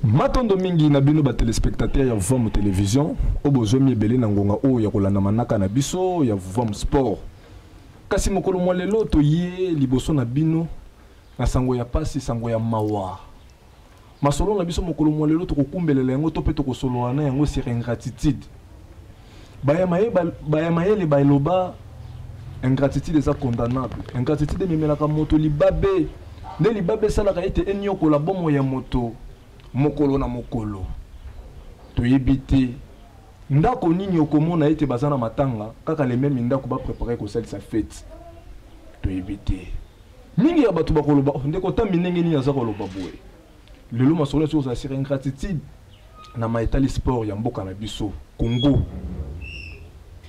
Matondo mingi na bino ba telespectateurs ya Vuvamu Television oyo bozwami ebele na ngonga oyo ya kolanda manaka na biso ya Vuvamu Sport. Kasi mokolo mwa lelo toye liboso na bino na sango ya pasi, sango ya mawa. Masolo na biso mokolo mwa lelo tokokumbelela yango to mpe tokosolola na yango sur ingratitude. Baya mayele baloba ingratitude eza condamnable. Ingratitude ememelaka moto libabe. Nde libabe esalaka ete eniokola bomoi ya moto mokolo na mokolo. Toyebi te ndako nini okomona ete baza na matanga kaka le meme ndako ba prepare kosalisa fete. Toyebi te. Mingi ya bato bakoloba, oh, ndeko Tambi ndenge nini aza koloba boye. Lelo masolo na biso kozala sur ingratitude na maetali sport ya mboka na biso Congo.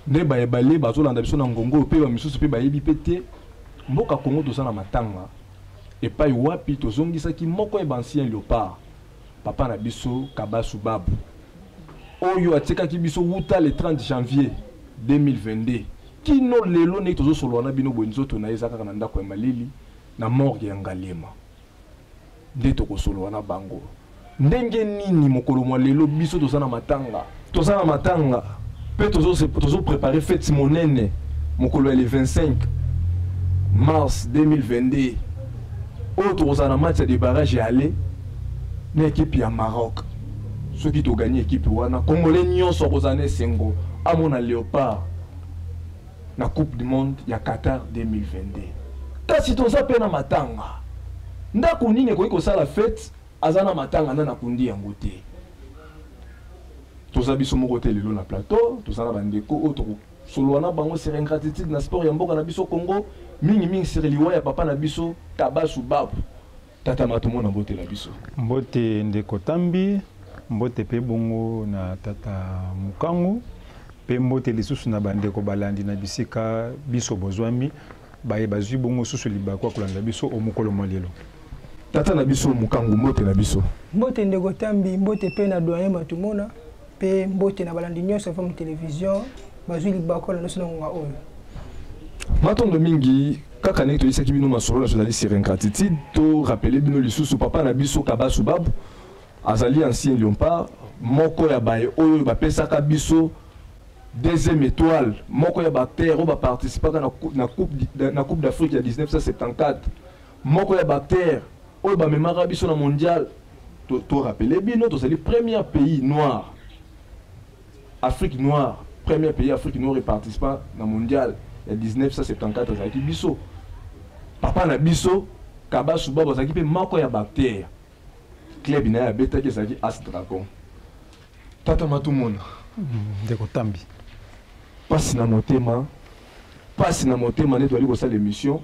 Nde baye bale bazolanda biso na ngongo mpe ba misusu mpe bayebi mpe te mboka Congo toza na matanga epai wapi tozongisaki moko ya ba ancien leopard papa na biso Kabasu Babu oyo atikaki biso wuta le 30 janvier 2022 kino lelo ndenge tozosolola na bino boye nzoto na ye eza kaka na ndako ya malili na morgue ya Ngaliema. Nde tokosolola na bango ndenge nini mokolo mwa lelo biso toza na matanga, toza na matanga mpe tozo préparer fête monene mokolo ya le 25 mars 2022 oyo tokozala na match ya de barrage ya aller na ekipe ya Maroc. Soki toganye ekipe wana, Congolais nyonso akozala na esengo amona Leopard na Coupe du Monde ya Qatar 2022. Kasi toza pe na matanga. Ndako nini ekoki kosala fete aza na matanga nani akundi yango te? Toza biso moko te lelo na plateau, toza na bandeko oyo tokosolola na bango sur ingratitude na sport ya mboka na biso Congo, mingi mingi sur liwa ya papa na biso Kabasu Babu. Tata Matumona, mbote na biso. Mbote ndeko Tambi, mbote pe bongo na tata Mukangu, pe mbote lisusu na bandeko balandi na bisika biso bozwami, baye bazwi bongo susu libaku ya kolanda biso o mokolo mwa lelo. Tata na biso Mukangu, mbote na biso. Mbote ndeko Tambi, mbote pe na doyen Matumona, pe mbote na balandi nyonso ya Femme Television bazwi libaku kolanda biso na ngonga oyo. Matondo mingi. Kaka ndenge toyebisaki bino masolo na biso ezali sur ingratitude, to rappeler bino lisusu papa na biso Kabasu Babu azali ancien Leopard, moko ya baye oyo bapesaka biso deuxième étoile, moko ya ba acteurs oyo baparticipaka na Coupe d'Afrique ya 1974, moko ya ba acteurs oyo bamemaka biso na mondial. To rappeler bino tozali premier pays noir, Afrique noire, premier pays Afrique noire et participant na mondial ya 1974 azalaki biso. Papa na biso Kabasu Babu azalaki pe moko ya ba acteurs. Club na ye abetaki ezalaki As Dragon. Tata Matumona. Ndeko Tambi. Pasi na motema, pasi na motema nde toali kosala émission.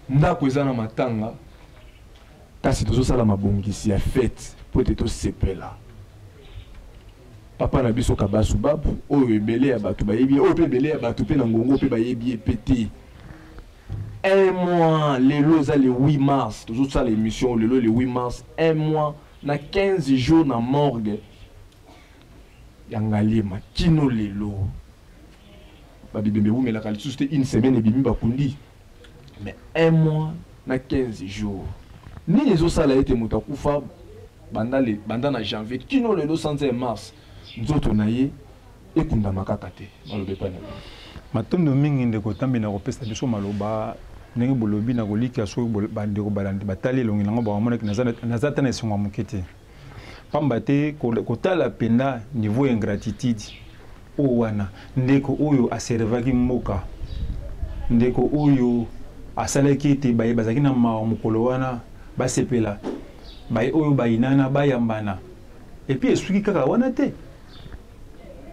Ndako eza na matanga. Kasi tozosala mabongisi ya fete mpo ete tosepela. Papa na biso Kabasu Babu, oyo ebele ya bato bayebi ye, oyo mpe ebele ya bato mpe na ngongo mpe bayebi ye mpe te. Un mois, lelo eza le 8 mars, tozosala émission lelo le 8 mars, un mois na 15 jours na morgue ya Ngaliema kino lelo. Ba bibembe ewumelaka lisusu te, une semaine ebimi bakundi. Mais un mois na 15 jours. Nini ezosala ete moto akufa banda na janvier kino lelo sanza ya mars, nzoto na ye ekundama kaka te? Maloba epai na bino. Matondo mingi ndeko Tambi na kopesa biso maloba ndenge bolobi na kolikia soki bandeko balandi batali elongi nango bakomonaki naza ata na esengo ya moke te. Pamba te kotala mpenza niveau ya ingratitude oyo wana ndeko oyo aservaki mboka, ndeko oyo asalaki ete baye bazalaki na mawa mokolo wana basepela, baye oyo bayinana bayambana, et puis esuki kaka wana te,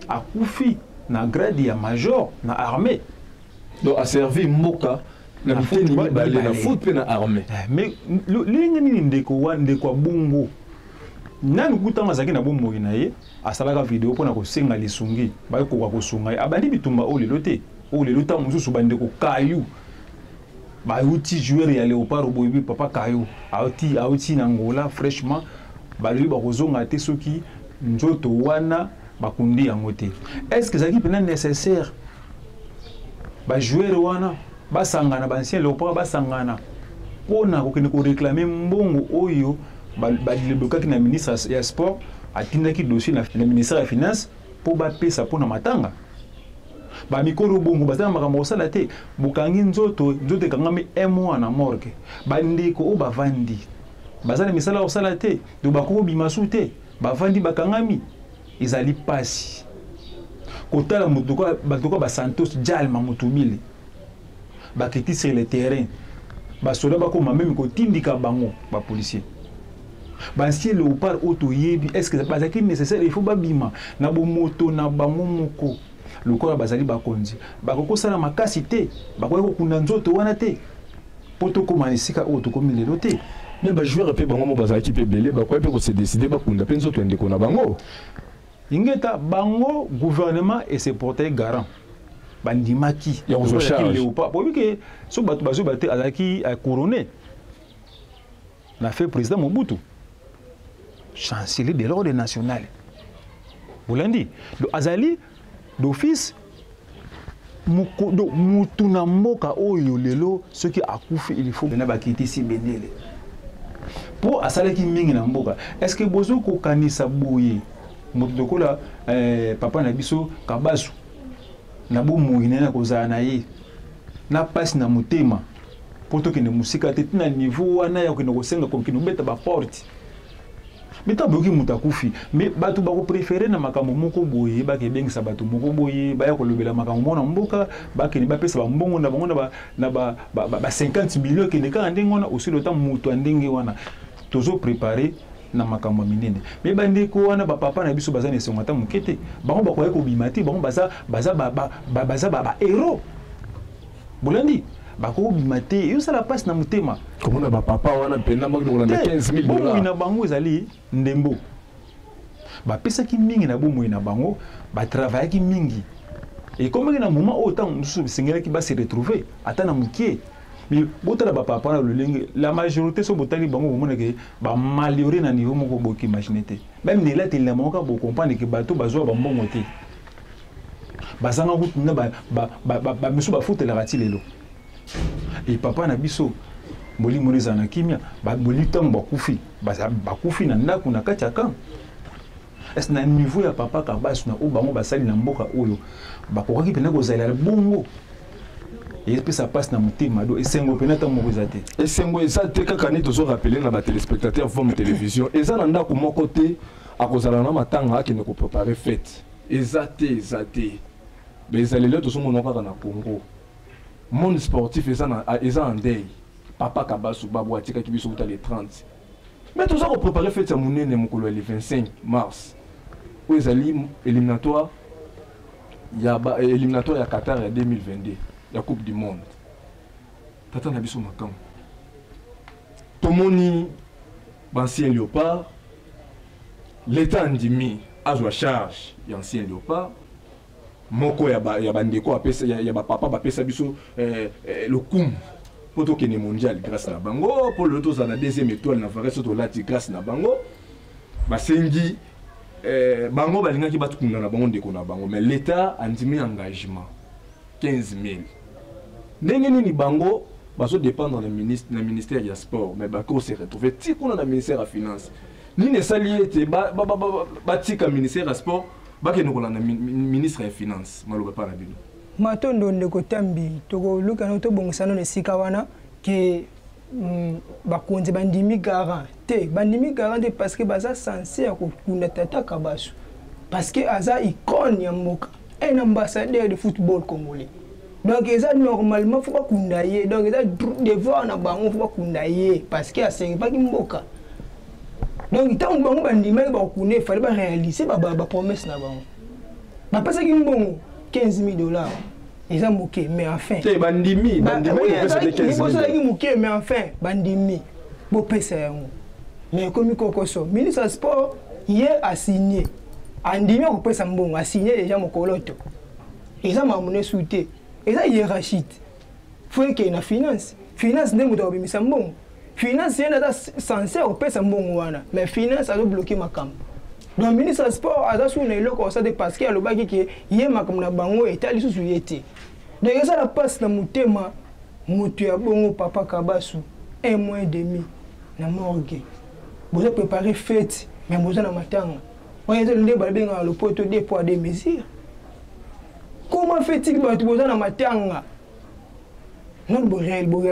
akufi na grade ya major na armée. Donc aservi mboka na Na biteni foot, mibale, na mibale. foot mpe na armée. Mais lolenge nini ndeko wa ndeko ya bongo nani kuta ntango azalaki na bomoi na ye asalaka video mpo na kosenga lisungi bakoka kosunga ye, abandi bitumba oyo lelo te, oyo lelo ntango mosusu bandeko Kayu bauti joueur ya Leopard boyebi papa Kayu auti na Angola fraîchement, balobi bakozonga te soki nzoto wana bakundi yango te. Est-ce que ezalaki mpenza nécessaire ba joueur wana basangana, ba ancien Leopard basangana mpo na kokende koreklame mbongo oyo Balobokaki na ministre ya sport, atindaki dossier na ministère ya finance mpo bapesa mpo na matanga. Bamikolo bongo baza na makambo kosala te. Bokangi nzoto, nzoto ekangami un mois na morgue. Bandeko oyo bavandi baza na misala kosala te, donc bakoki kobima su te, bavandi bakangami. Ezali pasi kotala moto bato kwa basantos Jalma Mutubile bakiti sur le terrain, basoda bakoma meme kotindika bango, bapolicier, baancien léopard oyo toyebi. Est ce que bazalaki nécessaire? Il faut babima na bomoto na bango moko. Lokola bazali bakonzi, bakoki kosala makasi te, bakoki kokunda nzoto wana te mpo tokóma na esika oyo tokómi lelo te. Me bajoueur mpe bango mo bazalaki mpe ebele, bakoki mpe kose décider bakunda mpe nzoto ya ndeko na bango. Ingeta, bango gouvernement ese porter garant, bandimaki ya kozwa charge. Léopard, boyebi ke so bato bazoyeba te, azalaki couronné na fait président Mobutu chancelier de l'ordre national. Bolandi, donc azali d'office mutu na mboka oyo. Lelo soki akufi, il faut na bakitisi bendele mpo asalaki mingi na mboka. Est ce que bozo kokanisa boye, moto lokola papa na biso Kabasu, na bomoi na ye, na kozala na ye na mpasi na motema mpo tokende mosika te, ntina niveau wana ya kokende kosenga, kokende kobeta baporte? Me ntango boyoki moto akufi, me bato bakopréférer na makambo moko boye, bakebengisa bato moko boye, baya kolobela makambo moko na mboka, bakende bapesa bambongo na bango na ba 50 million, ekende kaka ndenge wana. Osili ota moto ya ndenge wana, tozopréparer na makambo ya minene. Me bandeko wana, bapapa na biso, baza na esengo ata moke te. Bango bakoki kobima te. Bango baza bahéros. Bolandi, bakobima te, ezosala mpasi na motema. Komona bapapa wana mpenza maki kolanda 15 000 Bomoi dollars. na bango ezali ndembo. Bapesaki mingi na bomoi na bango, batravaillaki mingi. Ekomaki na moment oyo ntango mosusu esengelaki base retrouver ata na mokie. Mais botala bapapa na lolenge la majorité, so botali bango, bomonake bamalheureux na niveau moko boki imagine te. Même na elateli na bango kaka, bocomprendre ke bato bazwa bambongo te, bazanga kutu na bamisu bafutelaka ti lelo. E papa na biso, molimo ezala na kimia. Boli ntango bakufi, bakufi na ndako na kati ya camp. Est na niveau ya papa Kabasu na oyo bango basali na mboka oyo, bakokaki mpenza kozalela bongo? Epesa mpasi na motema. Do esengo mpenza ntango moko eza te. Esengo eza te. Kaka nde tozorappeler na batéléspectateur Vom Télévision, eza na ndako moko te akozala na matanga, akende kopréparer fête. Eza te, eza te. Bezaleli oyo tozomona kaka na Congo, monde sportif eza en deuil. Papa Kabasu Babo atikaki biso kuta le 30, mais toza kopréparer fête ya monene mokolo ya le 25 mars, oyo ezali éliminatoire ya Qatar ya 2022 ya Coupe du monde. Tata na biso makambo, tomoni baancien léopard, l'État andimi azwa charge ya ancien léopard moko ya bandeko apesa ya bapapa bapesa biso lokumu mpo tokende mondial grâce na bango, mpo lelo tozala na deuxième étoile na vareuse tolati grâce na bango. Basengi bango balingaki batukunda na bango ndeko na bango, mais l'État andimi engagement 15 000. Ndenge nini bango bazodépendre na ministère ya sport, mais bako se retrouver ti kuna na ministère ya finance? Nini esali ete batika ministère ya sport, bakende kolanda ministre ya finance? Maloba mpa na bino. Matondo, ndeko Tambi. Tokoluka no tobongisa nano esika wana ke bakonzi bandimi garant te. Bandimi garant te parce que baza censé ya kokunda tata Kabasu, parce que aza icône ya mboka, un ambassadeur de football congolais. Donc eza normalement faut bakunda ye. Donc eza devoir na bango, faut bakunda ye parce que aservaki mboka. Donc ntango bango bandimaki bakokunda, efale baréaliser bapromesse na bango. Bapesaki mbongo 15 000 dollars, eza moke, mais enfin Te, bandimi bandimiosalaki moke, mais enfin bandimi bopesa yango. Mais ekomi kokoso. Ministre ya sport ye asigne, andimi akopesa mbongo, asigne déjà mokolo to eza makambo nesu te, eza hiérarchie te. Faut ekende na finance. Finance nde moto akobimisa mbongo. Finance ye nde aza censé akopesa mbongo wana, mais finance azobloquer makambo. Donc ministre ya sport aza suku na eloko kosala te, parce que alobaki ke ye makambo na bango etali lisusu ye te. Donc ezala mpasi na motema. Moto ya bongo, papa Kabasu, un mois et demi na morgue. Bozo préparer fête, mais boza na matanga. Wana eza nde babengaka lopoto deux poids deux mesures. Comment fait-il bato boza na matanga? Nanu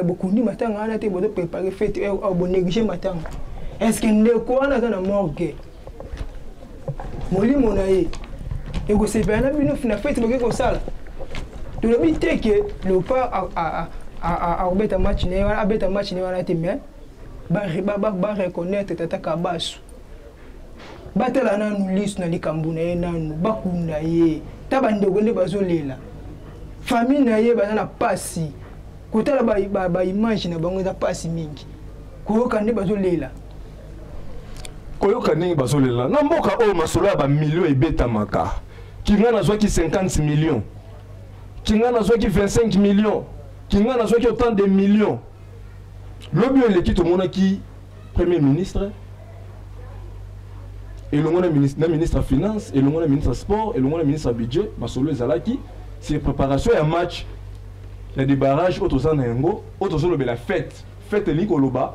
bokundi matanga wana te, bozo préparer fête, bonéglige matanga. Est-ce que ndeko wana aza na morgue? Molimo na ye ekosepela na bino na fête boke kosala. Tolobi te ke Léopard akobeta match na ye wana, abeta match na ye wana te, mais ba reconnaître tata Kabasu. Batala nanu lisu na likambo na ye nanu, bakunda ye. Ta bandeko nde bazolela. Famille na ye baza na pasi. Kotala ba image na bango eza pasi mingi. Koyoka nde bazolela. Koyoka ndenge bazolela. Na mboka oyo masolo ya ba millions ebetamaka. Kinga nazwaki 50 millions. Kinga nazwaki 25 millions. Kinga nazwaki autant de millions. Lobi oyo eleki tomonaki Premier ministre elongo na ministre, na ministre ya finance, elongo na ministre ya sport, elongo na ministre ya budget, masolo ezalaki sur préparation ya match ya des barrages oyo toza na yango, oyo tozolobela fête. Fête elingi koloba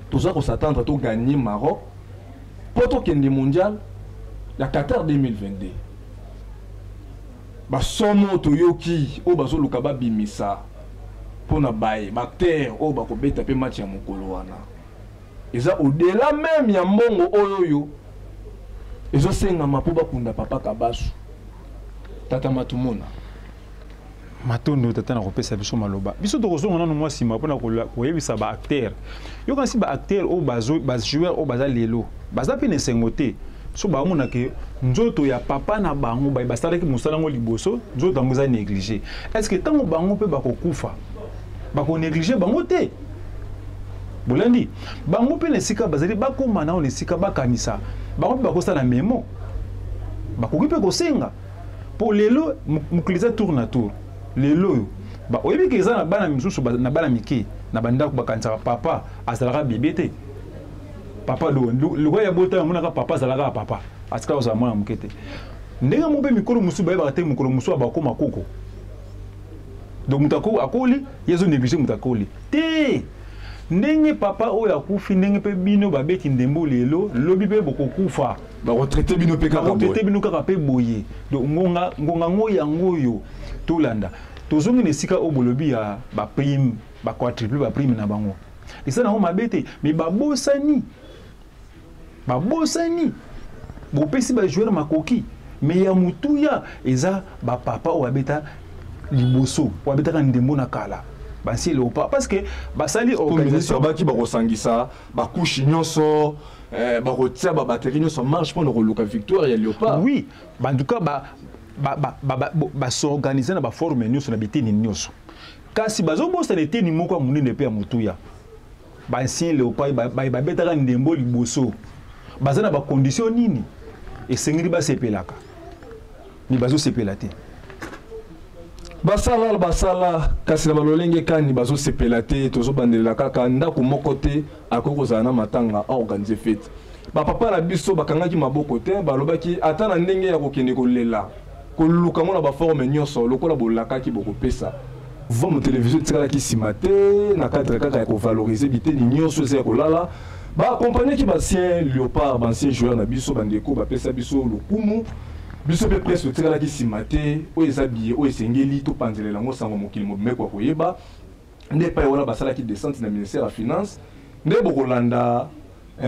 toza kos'attendre to gagner Maroc po tokende mondial ya Qatar 2022. Basomo toyoki oyo bazoluka babimisa mpona baye baacteur oyo bakobeta mpe match ya mokolo wana eza au-delà même ya mbongo oyo oyo ezosengama mpo bakunda papa Kabasu. Tata Matumona. Matondo tata na kopesa biso maloba. Biso tokozonga nanu mwa nsima mpona koyebisa ba acteur. Yokanisi ba acteur oyo bazo, ba joueur oyo baza lelo, baza mpe na esengo te. So baomona ke nzoto ya papa na bango baye basalaki mosala yango liboso, nzoto yango eza négligé. Est-ce que ntango bango mpe bakokufa, bakonéglige bango te? Bolandi bango mpe na esika bazali bakóma nao na esika bakanisa bango mpe bakosala memo, bakoki mpe kosenga po lelo mokili eza tour na tour. Lelo oyo oyebi ke eza na bana misusu, na bana mike na bandako bakanisaka papa azalaka bebe te. Papa do lokola ya bota amonaka papa azalaka papa, atikala kozala mwana moke te. Ndenge moko mpe mikolo mosusu bayebaka te mokolo mosusu abakoma koko. Donc moto akoli, ye azo néglige moto akoli te. Ndenge papa oyo akufi, ndenge mpe bino babeti ndembo lelo, lobi mpe bokokufa. Bakotraite bino mpe kaka boye. Bakotraite bino kaka mpe boye. Donc ngonga ngo yango oyo tolanda. Tozongi na esika oyo bolobi ya ba prime, ba quadruple ba prime na bango. Eza nango mabe te, mais babosani. Babosani. Bopesi ba joueur makoki, mais ya mutuya eza ba papa oyo babeta liboso, oyo babetaka ndembo na kala. Bansi Léopard parce que basali Pour organisation ministre baki bakosangisa ba couche nyonso, bakotia ba batterie nyonso marche pour koluka victoire ya Léopard. Oui, en tout cas ba s'organiser na ba forme nyonso na biteni nyonso. Kasi bazobosana eteni moko ya monene mpe ya motuya. Ba ancien Léopard, babetaka ndembo liboso. Baza na ba condition nini? Esengeli basepelaka. Mais bazosepela te. Basala, basala, kasi na balolenge kani bazosepela te, tozobandelela kaka ndako moko te, akoki kozala na matanga a organiser fête. Ba papa na biso bakangaki maboko te, balobaki ata na ndenge ya kokende kolela, koluka ngo na ba forme nyonso lokola bolakaki bokopesa. Vomo télévision etikalaki nsima te na cadre kaka ya kovaloriser biteni nyonso eza ya kolala. Ba accompagnaki ba ancien Léopard, ba ancien joueur na biso, bandeko bapesa biso lokumu. Biso mpe presse totikalaki nsima te, oyo eza billet oyo esengeli topanzelela yango sango mokili mobimba ekoka koyeba. Nde epai wana basalaki descente na ministère ya finance, nde bokolanda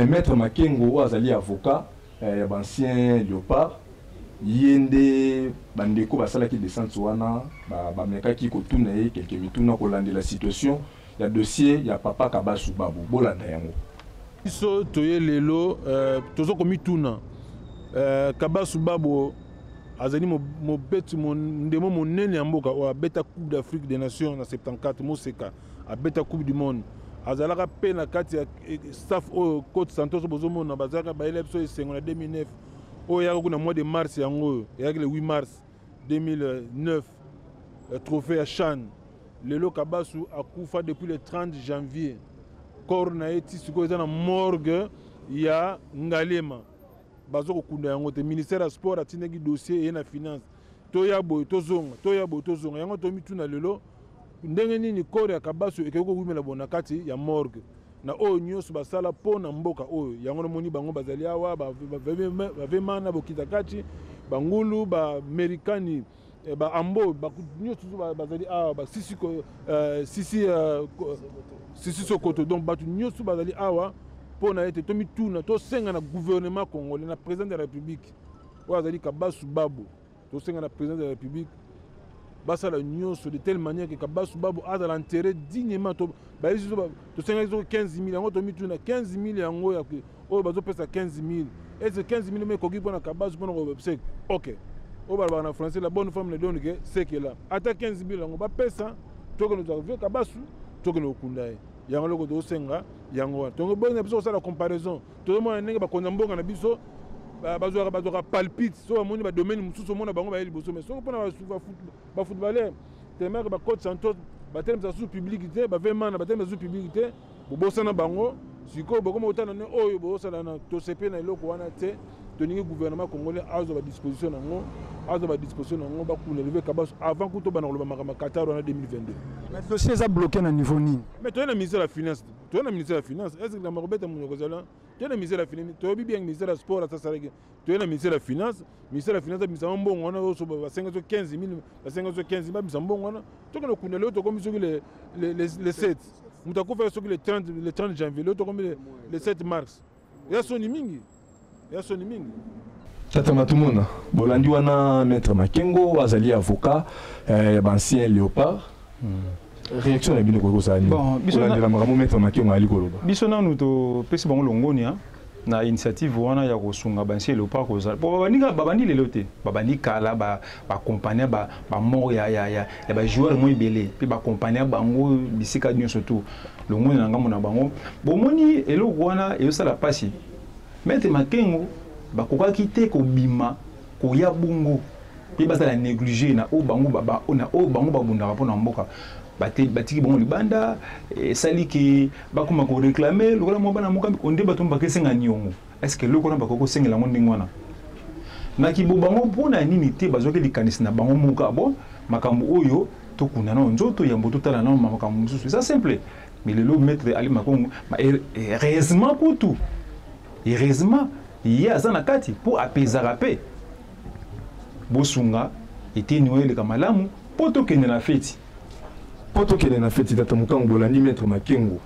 maître Makengo oyo azali avocat ya ba ancien Léopard. Ye nde bandeko basalaki descente wana, bamekaki kotuna ye quelques mituna kolandela situation ya dossier ya papa Kabasu Babu. Bolanda yango. Biso toye lelo, tozo komituna. Kabasu Babu azali mobeti ndemo monene ya mboka oyo abeta Coupe d'Afrique des Nations na 74, Moseka abeta Coupe du Monde. Azalaka pe na kati ya staff oyo Cote Santos bozomona bazalaka bayela biso esengo na 2009. Oyo eyaka kuna mois de mars yango oyo, eyaki le 8 mars 2009, trophée ya CHAN. Lelo Kabasu akufa depuis le 30 janvier. Corps na ye ti sikoyo eza na morgue ya Ngaliema. Bazo kokunda yango te. Ministère ya sport atindaki dossier eye na finance. Toya boye tozonga, toya boye tozonga. Yango tomituna lelo ndenge nini corps ya Kabasu ekoki kowumela boye na kati ya morgue. Na oyo nyonso basala mpo na mboka oyo. Yango namoni bango bazali awa, bavemana bokita kati, bangulu, bamerikani, eh, baambo nyonso bazali awa, basisi eh, sisi eh, sisi sokoto. Donc bato nyonso bazali awa mpo na ete tomituna, tosenga na gouvernement congolais, na président de la République oyo azali Kabasu Babo, tosenga na président de la République basala nyonso de telle manière que Kabasu Babo azala enterré dignement. Bayesi tosengaki soki 15 000, yango tomituna 15 000 yango oyo bazopesa 15 000, est-ce 15 000 mais ekoki mpona Kabasu mpona kobsek? Ok, oyo balobaka na français, la bonne femme ne donne que ce qu'elle a. Ata 15 000 yango bapesa, tokende kozwa vieux Kabasu, tokende kokunda ye. Yango eloko tozosenga yango wana. Tongo boyi na biso kosala comparaison, tozomona ndenge bakonza mboka na biso bazwaka palpite so bamoni badomaine mosusu, omona bango baye liboso. Mais soki mpona bafootballeur, tellement bacote Santos batelemisa susu public te, bavemana batelemisa susu public te, bobosana bango. Sikoyo bokoma kotala ne oyo bozosala na tosepe na eloko wana te. Tolingi gouvernement congolais azwa badisposition nango, azwa badisposition nango, bakunda le vieux Kabasu avant kuto bana koloba makambo Qatar wana 2022. Mais dossier eza bloqué na niveau nini? Mais toye na ministère ya Finance, toye na ministère ya Finance. Est ce que kobeta monoko ezala? Toye na ministère ya Finance, toyebi bien ministère ya Sport asasalaki. Toye na ministère ya Finance, ministère ya Finance abimisa mbongo wana oyo basenga so 15 000, basenga so 15, babimisa mbongo wana, tokende kunda. Lelo tokomi soki le 7, moto akufa soki le 30, le 30 janvier, lelo tokomi le 7 mars. Ya soni mingi, ya soni mingi. Tata Matumona, bolandi wana maître Makengo azali avocat ya baancien Léopard. Réaction na bino ekoki kozala nini kolandela makambo maître Makengo ayali koloba? Biso nanu topesi bango longonia na initiative wana ya kosunga baancien Léopard. Kozala po babandi lelo te, babandi kala, baaccompagner bamort ya bajoueur mo ebele mpe baaccompagner bango bisika nyonso. Tu longonia na ngambo na bango. Bomoni eloko wana ezosala mpasi. Maître Makengo, bakokaki te kobima koya bongo mpe bazala négligé na oyo bango na oyo bango babundaka mpo na mboka. Batiki bango libanda, esali ke bakoma koréclamer lokola mwa bana mokambi onde bato bakesenga niongo. Est ce que eloko wana bakoki kosengela yango ndenge wana na kibo bango? Mpona nini te bazwaki likanisi na bango moko? Bon, makambo oyo tokunda nano nzoto yambo totala nano makambo mosusu, eza simple. Mais lelo maître Ali Makongo, heureusement kutu, heureusement ye aza na kati mpo apezaka mpe bosunga eteni oyo eleka malamu mpo tokende na feti. Mpo tokende na feti. Tata Mokango, bolandi maître Makengo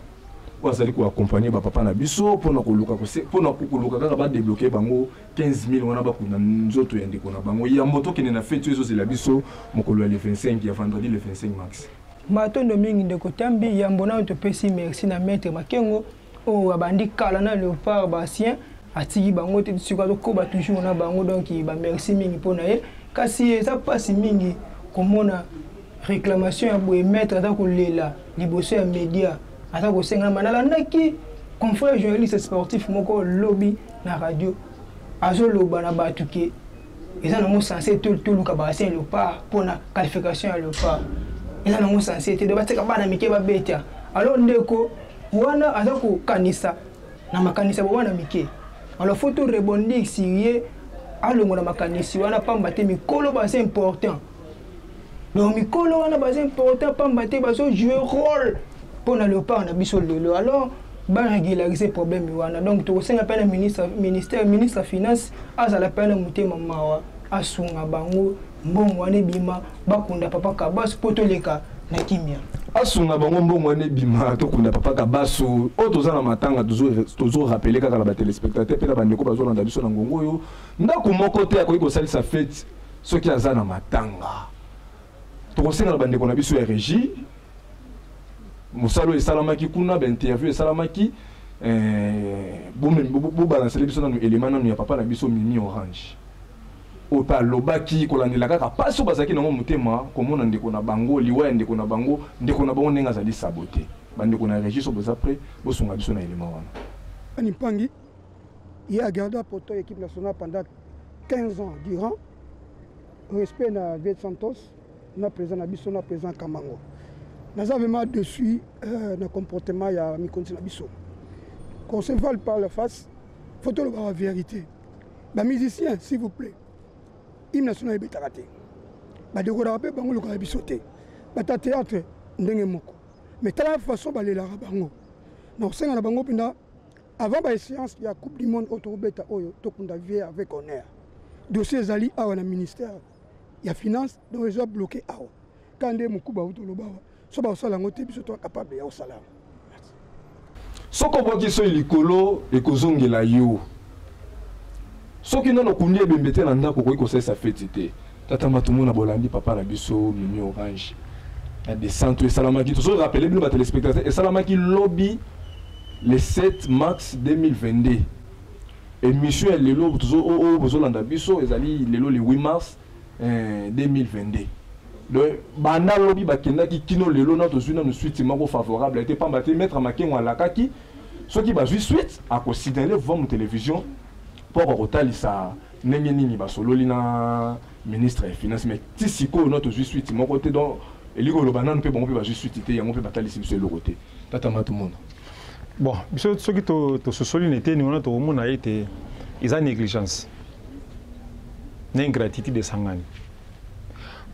oyo azali koaccompagner bapapa na biso mpona koluka mpona koluka kaka badébloquer bango 15 000 wana, bakunda nzoto ya ndeko na bango yambo tokende na feti oyo ezozela biso mokolo ya le 25, ya vendredi le 25 mars. Matondo mingi, ndeko Tambi. Yambo nano topesi merci na maître Makengo oyo abandi kala na Léopard baancien, atiki bango te, sikoyo azokoba toujours na bango. Donc bamerci mingi mpo na ye. Kasi eza mpasi mingi komona réclamation ya boye, maître aza kolela liboso ya média, aza kosenga. Ma nalandaki confrère journaliste sportif moko lobi na radio, azoloba na bato ke eza nango censé toluka baancien Léopard mpona qualification ya Léopard, eza nango censé te, do batika bana mike babeta. Alors ndeko wana aza kokanisa na makanisi ya bana mike. Alors faut to rebondir sur ye, alongola makanisi wana, pamba te mikolo baza important. Donc mikolo wana baza important, pamba te bazojouer rôle mpo na Léopard na biso lelo. Alors barégulariser problème wana. Donc tokosenga mpe na ministre, ministère, ministre ya Finance azala mpe na motema mawa, asunga bango, mbongo wana ebima, bakunda papa Kabasu mpo toleka na kimia. Asunga bango, mbongo wana ebima, tokunda papa Kabasu. Oyo toza na matanga, tozorappeler kaka na batéléspectateur mpe na bandeko bazolanda biso na ngongo oyo, ndako moko te akoki kosalisa fete soki aza na matanga. Tokosenga na bandeko na biso ya régie, mosala oyo esalamaki kuna, bainterview esalamaki, bobalansele biso nanu élément nanu ya papa na biso Mimi Orange oyo mpe alobaki kolandela kaka mpasi oyo bazalaki nango motema komona ndeko na bango, liwa ya ndeko na bango, ndeko na bango ndenge azali saboté. Bandeko na régie, so boza prêt, bosunga biso na élément wana. Ani Mpangi, il a gardé pour équipe nationale pendant 15 ans durant. Respect na Viet Santos, na président na biso, na président Kamango. Naza vraiment déçu na comportement ya mikonzi na biso. Qu'on se voile par la face, faut toloba la vérité. Ba musicien, s'il vous plaît. Hymne national ebetaka te. Badekoraka mpe bango lokola biso te. Bata théâtre ndenge moko. Mais tala façon balelaka bango. Na kosenga na bango mpenza avant ba échéance ya Coupe du monde oyo tokobeta oyo, tokunda vieux avec honneur. Dossier ezali awa na ministère ya finance, donc eza bloqué awa. Ka nde mokuba auti oloba awa, so bakosala yango te, biso toza capable ya kosala yango. Soki obwaki soi likolo, ekozongela yo. Soki nano okundi ebembe te na ndako, okoki kosalisa feti te. Tata Matumona, bolandi papa na biso Mimi Orange na descente oyo esalamaki. Tozo rappeler bino ba téléspectateurs, esalamaki lobi le 7 mars 2022. Émission ya lelo tozo oyo bozolanda biso ezali lelo le 8 mars 2022. Donc banda lobi bakendaki kino lelo na tozwi nanu suite moko favorable te, pamba te maître Makengo alakaki soki bazwi suite akosignale Vuamu Télévision mpo akokotalisa ndenge nini basololi na ministre ya finance. Mais ti sikoyo na tozwi suite moko te, donc elingi koloba nanu mpe bango mpe bazwi suite te, yango mpe batalisi biso eloko te. Tata Matumona. Bon, biso soki tososoli na eteni wana, tokomona ete eza négligence na ingratitude esangani,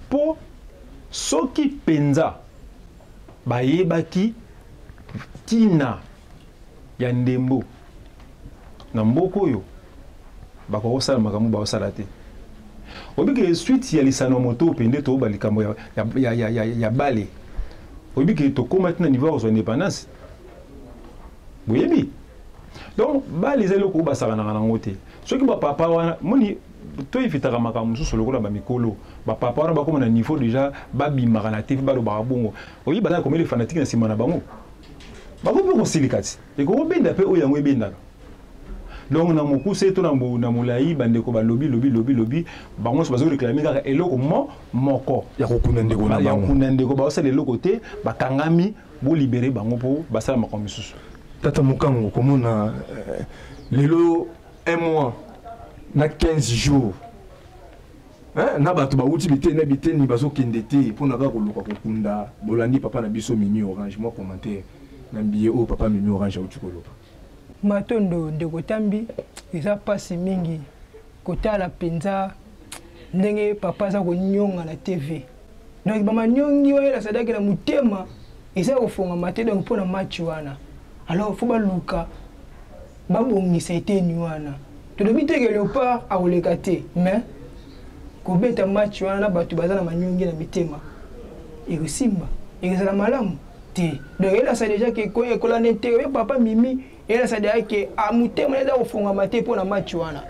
mpo soki mpenza bayebaki ntina ya ndembo na mboka oyo, bakoki kosala makambo baosala te. Oyebi ke suite ya lisano ya moto mpe nde toyoba likambo ya bale. Oyebi ke tokóma ti na niveau ya kozwa indépendance, boyebi. Donc bale eza eloko oyo basakanaka nango te. Soki bapapa wana moni toevitaka makambo mosusu lokola bamikolo, bapapa wana bakóma na niveau déjà babimaka na TV, balobaka bongo, oyebi baza komeli fanatique na nsima na bango, bakoki mpe kosilika ti ekokobenda mpe oyo yango ebendaka. Donc na mokuse to na molai, bandeko balobi lobi lobi lobi, bango nyonso bazoréclamer kaka eloko moko. Ya kokunda ndeko na ya bango. Kokunda ndeko. Baosala eloko te, bakangami, bolibérer bango mpo basala makambo misusu. Tata Mokango, komona lelo un mois na 15 jours, hein, na bato bawuti biteni na biteni bazokende te mpona kaka koluka kokunda. Bolandi papa na biso Mimi Orange, mwa commentaire na mbiye oyo papa Mimi Orange auti koloba. Matondo, ndeko Tambi. Eza mpasi mingi kotala mpenza ndenge papa aza konyonga na TV. Donc bamanyongi wana elakisa na motema eza kofongama te. Donc mpo na match wana, alors faut baluka babongisa eteni wana. Tolobi te ke Léopard akoleka te, mais kobeta match wana na bato baza na manyongi na mitema, ekosimba, ekozala malamu te. Donc elakisa déjà ke ekolanda interview papa Mimi, elakisa déjà ke motema eza kofongama te mpo na match wana.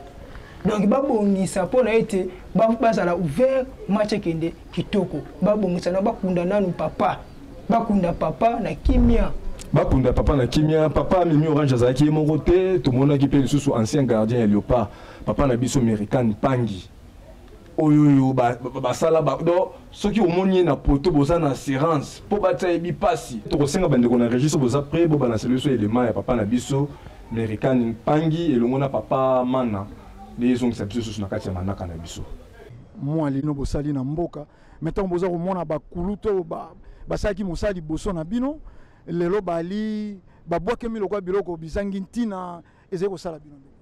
Donc babongisa mpo na ete bazala ouvert, match ekende kitoko. Babongisa na bakunda nanu papa, bakunda papa na kimia. Bakunda papa na kimia. Papa Mimi Orange azalaki ye moko te. Tomonaki mpe lisusu ancien gardien ya Léopard, papa na biso Mérican Pangi, oyo oyo basala donc soki omoni ye na poto, boza na assurance mpo batia yebi mpasi. Tokosenga bandeko na registre, boza prêt, bobalancer biso elema ya papa na biso Mérican Pangi elongo na papa Mana, nde ezongisa biso susu na kati ya manaka na biso. Mwa lino bosali na mboka, me ntango boza komona bakulu to basalaki mosala liboso na bino, lelo bali babwakemi lokola biloko bizangi ntina, ezali kosala bino ndenge?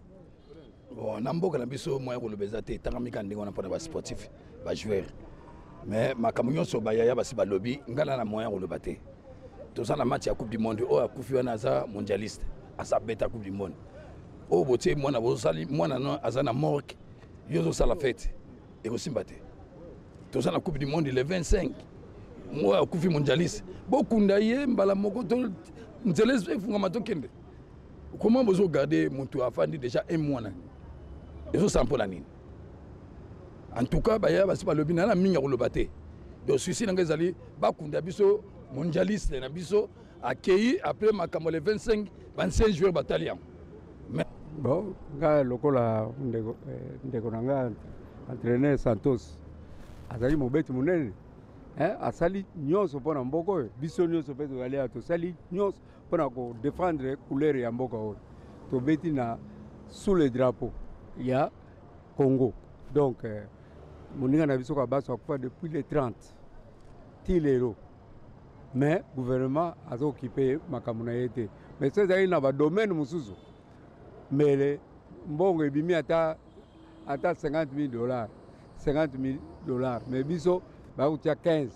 Bon, na mboka na biso, moya koloba eza te. Etangami kaka ndenge wana mpona basportif, bajoueur. Mais makambo nyonso bayaya basi balobi, ngai na moyen koloba te. Toza na match ya Coupe du monde. Oyo akufi wana aza mondialiste, aza beta Coupe du monde. Oyo botie mwana, bozosali mwana no aza na morgue, yo ozosala fête, ekosimba te. Toza na Coupe du monde le 25. Oyo akufi mondialiste, bokunda ye mbala moko to nzela efungama, tokende. Comment bozogarder moto afandi déjà un mois na ezosala mpo na nini? En tout cas, baya basi balobi, na mingi ya koloba te. Donc souci na ngai ezali bakunda biso mondialiste na biso akei. Après makambo le 25, ba ancien joueur batali yango. Bon, ngai lokola ndeko, ndeko na ngai entraîneur Santos azali mobeti monene, asali nyonso mpo na mboka oyo. Biso nyonso mpe tozali awa, tosali nyonso mpona kodéfendre couleur ya mboka oyo. Tobeti na sous le drapeau ya Congo. Donc moninga na biso Kabaso akufa depuis le 30 ti lelo, mais gouvernement azokipe makambo na ye te. Mais so ezali na badomaine mosusu, mbele mbongo ebimi ata 50 000 dollars, 50 000 dollars, mais biso bakotia 15.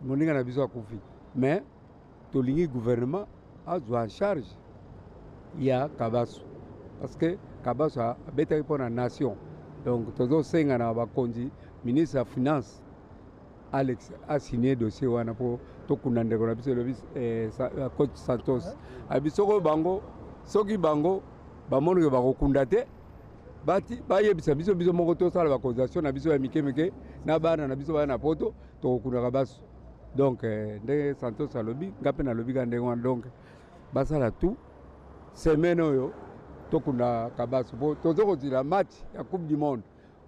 Moninga na biso akufi, mais tolingi gouvernement. azwa en charge ya Kabasu parce que Kabasu abetaki mpo na nation. Donc tozosenga na bakonzi, ministre ya finance Alex asigne dossier wana mpo tokunda ndeko na biso. Elobi coach Santos abi soko bango, soki bango bamoni ke bakokunda te, bati bayebisa biso, biso moko tosala bacotisation na biso ya mike mike na bana na biso baya na poto, tokokundaka basu. Donc ndenge Santos alobi, nga mpe nalobi ka ndenge wana. Donc basala tout semaine oyo tokunda Kabasu, mpo toza kozila match ya Coupe du monde.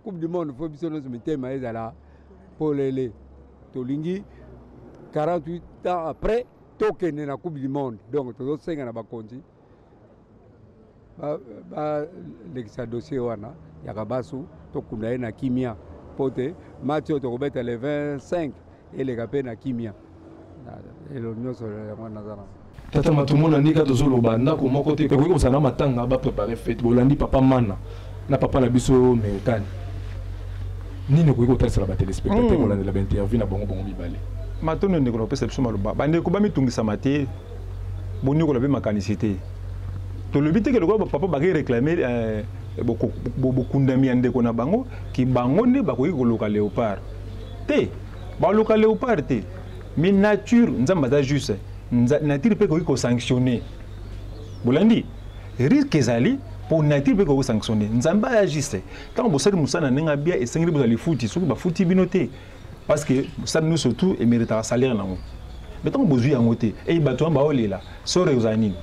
Coupe du monde, faut biso nyonso mitema ezala polele. Tolingi 48 ans après tokende na Coupe du monde. Donc tozosenga na bakonzi balekisa dossier wana ya Kabasu, tokunda ye na kimia, mpo te match oyo tokobeta le 25 eleka mpe na kimia. Elo nyonso yango naza na. Tata Matomona, ndika tozoloba ndako moko te ekoki kozala na matanga, baprépare fête. Bolandi papa Mana na papa na biso Merikani, nini okoki kotalisela batéléspectateur kolandela bainterview na bango bango mibale? Matondo ndeko na kopesa biso maloba. Bandeko bamitungisama te, boniokola mpe makanisi te. Tolobi te ke lokola bapapa baki réclame bokundami ya ndeko na bango, ki bango nde bakoki koluka Léopard te. Baluka Léopard te, mais nature, Nzambe aza juste, nature mpe ekoki kosanctionne. Bolandi, risque ezali mpo nature mpe ekoki kosanctionne. Nzambe aya juste. Ntango bosali mosala na ndenge abia, esengeli bozala lifuti. Soki bafuti bino te, parce que mosala bino surtout eméritaka salaire nango, mais ntango bozwi yango te, ei bato wana baolela sore ozala nini?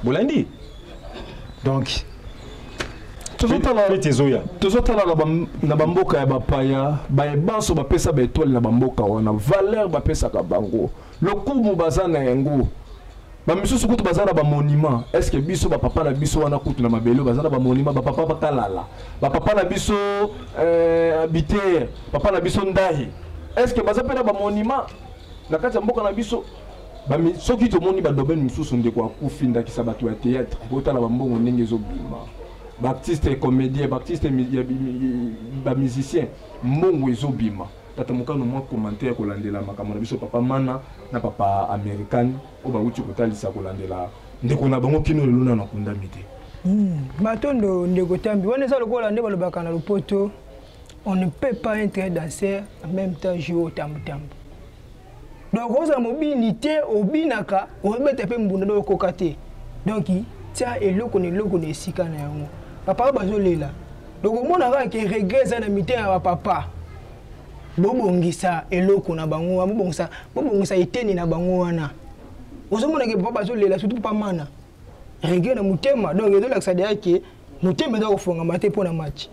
Bolandi, donc fête ezoya. Tozotala na bamboka ya bapaya, bayebanso bapesa baétoile na bamboka wana, valeur bapesaka bango, lokumu baza na yango. Bamisusu kutu baza na bamonument. Est ce que biso bapapa na biso wana kutu na mabele oyo baza na bamonument? Bapapa bakalala, bapapa na biso Biter, papa na biso Ndahi, est ce que baza mpe na bamonument na kati ya mboka na biso? Soki tomoni badomaine mosusu, ndeko akufi, ndakisa bato ya théâtre, botala bambongo ndenge ezobima, baartiste comédien, baartiste bamusicien, mbongo ezobima. Tata Mokano, mwa commentaire kolandela makambo na biso papa Mana na papa Américaine oyo bauti kotalisa kolandela ndeko na bango, kino lelo nano akundami te. Matondo ndeko Tambi. Wana eza lokola nde balobaka na lopoto: on ne peut pas être danseur en même temps jouer au tambour. Donc ozala mobini te, obinaka, obeta mpe mbunda, do okoka te. Donc tia eloko na eloko na esika na yango. Papa bazolela, donc omona kaka ke regret eza na mitema ya bapapa. Bobongisa eloko na bango wana, bobongisa, bobongisa eteni na bango wana. Ozomona ke papa bazolela, surtout papa Mana, regret na motema. Donc ezolakisa deya ke motema eza kofongama te mpo na match.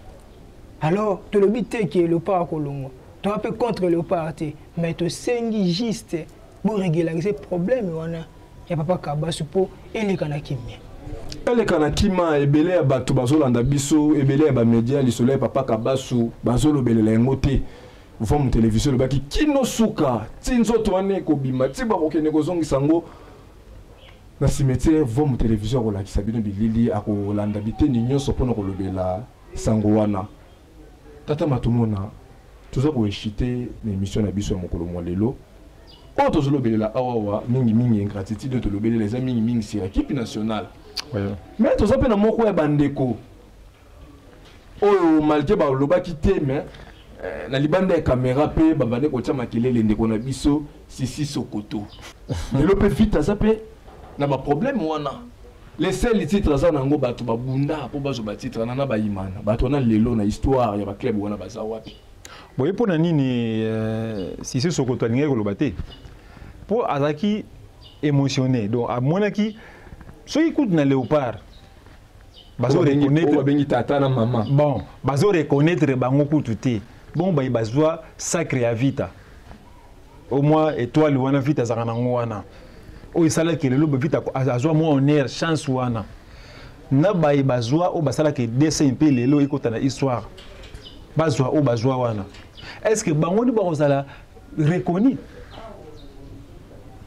Alors tolobi te ke Léopard akolongwa, toza mpe contre Léopard te, mais tosengi juste borégulariser problème wana ya papa Kabasu mpo eleka na kimia. Eleka na kima. Ebele ya bato bazolanda biso, ebele ya bamédia, lisolo ya papa Kabasu bazolobelela yango te. Vom Télévision elobaki kino suka ti nzoto wana ekobima, ti bakokende kozongisa yango na cimetière, Vom Télévision akolakisa bino bilili, akolanda biteni nyonso mpona kolobela sango wana. Tata Matomona, toza koeshite na émission na biso ya mokolo mwa lelo oyo. Tozolobelela awawa mingimingi ingratitude oyo tolobelela eza mingimingi sur équipe nationale, mais toza mpe na moko ya bandeko oyo, malgré balobaki te, mais na libanda ya caméra mpe babandi kotia makelele. Ndeko na biso Sisi Sokoto, lelo mpe vite aza mpe na baproblème wana. Le seul titre aza nango, bato babunda mpo bazwa batitre wana na bayimana. Bato wana lelo na histoire ya baclub wana baza wapi? Boye mpo na nini Sisi Sokoto alingaki koloba te? Mpo azalaki émotionné. Donc amonaki soki kutu na Léopard bazo reconnaître, babengi tata na mama. Bon, bazo reconnaître bango kutu te. Bon, baye bazwa sacre ya Vita, au moins étoile wana Vita azalaka nango wana, oyo esalaki lelo Vita azwa mwa honneur, chance wana na baye bazwa, oyo basalaki dessin mpe lelo ekota na histoire, bazwa oyo bazwa wana. Est ce que bango nde bakozala reconnu?